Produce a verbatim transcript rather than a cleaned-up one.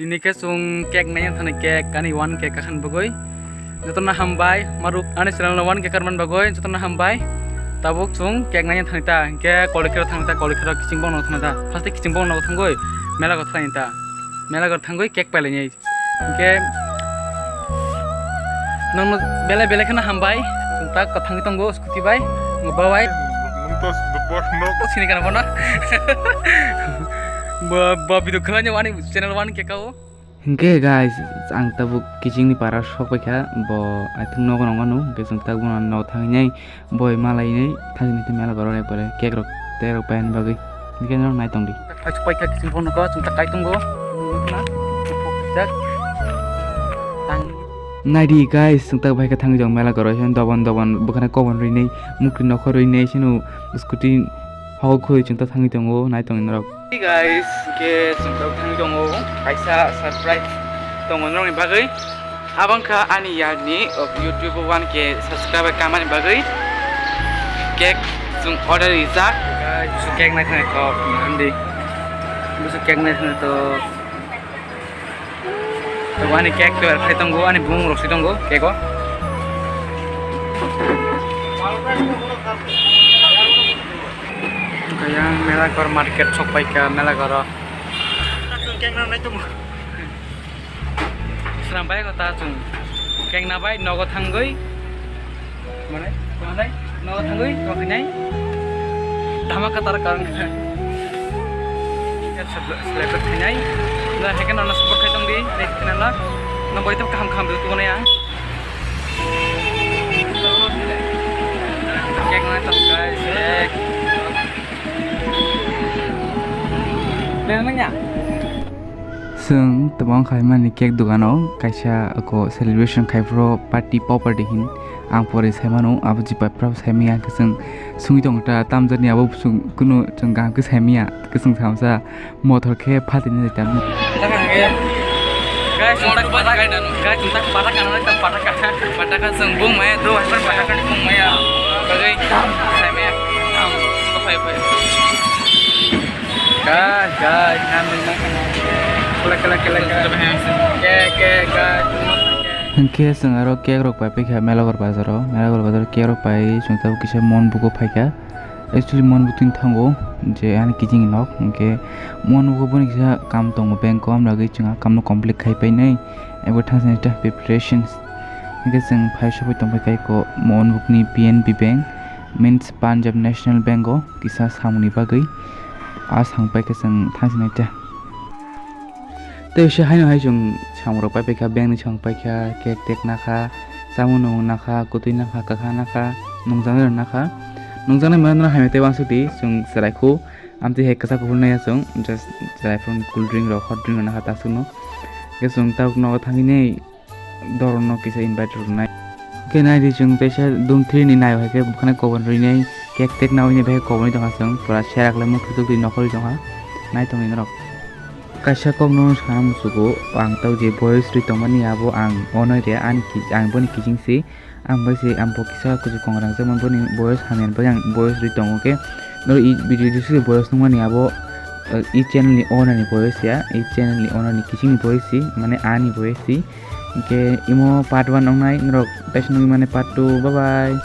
Tini khe chwng cake naina thani, cake ani one cake kakhan bagwi. Jotono hambai, maruk ani channel no one cake karman bagwi jotono hambai. Tabuk chwng cake naina thani ta, hinkhe Kolikhero thani ta, Kolikhero kiching bongno thani ta. First kiching bongno thangwi mela go thani ta. Mela go thangwi cake pailainai. Hinkhe nokno belai belai kheno hambai. Chwng ta kwthangwi tongo scooty bai. Bo bai. Nwng to boss no. Sini kana bono. Bo, bo video khwlainai ani channel one cake o. Hinkhe guys, ang tabuk kichingni para sok paikha, bo I think nogo nongo nw, hinkhe chwng tabuk bono nogo thangwi nai, boi malainai thangwi nai mela gorok ekbare cake rok tei rok paini bagwi, hinkhe norok nai tongdi. Paikha kiching bono ko chwng ta kai tongo. Tang. Naidi guys, chwng ta baikha thangwi tong mela gorok, dobon dobon bwkhana kobon rwinai, mukti nokhor rwinai, sino scooty hok khoi chwng ta thangwi tongo, nai tongdi norok. Hey guys, ke chwng tok thang tongo, kaisa surprise tongo norokni bagwi. Abang kha ani yarni, o, YouTube one K subscriber kamani bagwi. Cake chwng order rijak. Guys, busu cake nai thani tok, nandi. Busu cake nai thani tok. To ani cake to khai tongo, ani bumung rok si tongo, cake o. Kaya mela kor market sok paikha mela koro. Sram bai kota chung. Kengna bai nogo thangwi. Mane, mane, nogo thangwi, nogo thinai. Dhamaka tar kang. Celebrate khainai. Na heke nana support khai tongdi, like khainai na. Na boi tam kaham kaham tu kone ya. Cake ngai tam guys, cake. Nang nang ya. Chwng tobang khaimani cake dogano kaisa ako celebration khai phuru party property hin ang pore saimano, abo jipai phuru saimaya khe chwng sungwi tongo ta tamjani abo chwng kunu chwng kaham khe saimaya khe chwng samsa mothor khe phatini jai tamo. Guys, chwng tak pataka, guys, chwng tak pataka, pataka, pataka chwng bung maya do, pataka bung maya. Bagwi saimaya. Phai phai. Guys, guys, nang nang nang. Kala, kala, kala, kala. Ke, ke, guys. Hinkhe chwng aro cake rok pai paikha Melagar bazaro. Melagar bazaro cake rok pai chwng tabuk kisa mon bugo phaikha. Actually mon butwin thango je ani kijing nok, hinkhe mon bugo boni kisa kam tongo bank o, amlagwi chwng a kamno complete khai painai. Ebo thangsa ni ta preparations. Hinkhe chwng phai sogwi tongpai kai ko mon bukni P N B bank, means Punjab National Bank o. Kisa samungni bagwi a samung paikha chwng thangsinai ta. Tei se haino hai chwng samung rok paipaikha, bengni samung paikha, cake tek nakha, chamung nung nakha, kwtwi nakha, kwkha nakha, nungjaknai rok nakha. Nungjaknai mano haino tei uansukdi chwng chwraikhu, amtwi hai kwchak kuphur naiya chwng, just chwraiphuru cool drink rok, hot drink rok nakha ta chwngno. Khe chwng tabuk nogo thangwi nai. Dorokno kisa invite rwnai. Khe naidi chwng teisa dum thrini naio hai khe bwkhani kobon rwnai, cake tek naui ni bai kobonwi tongkha chwng, pura serak le mukti tubtwi nokhorwi tongkha, nai tongni norok. Kaisa kokno sana muchugo, ang tei je boyos rwi tongmani abo ang ono ria, ani ki-, ang boni kijing si, ang bai se ang bo kisa kuchuk kong rang jakmani boni boyos hamya bai ang boyos rwi tongo khe, norok i video rwsui boyos nungmani abo, eh, i channel ni owner ni boyos ya, i channel ni owner ni kiching ni boyos si, mane ani boyos si. Hinkhe imo part one wngnai, norok teisa nugwi mani part two. Bye bye.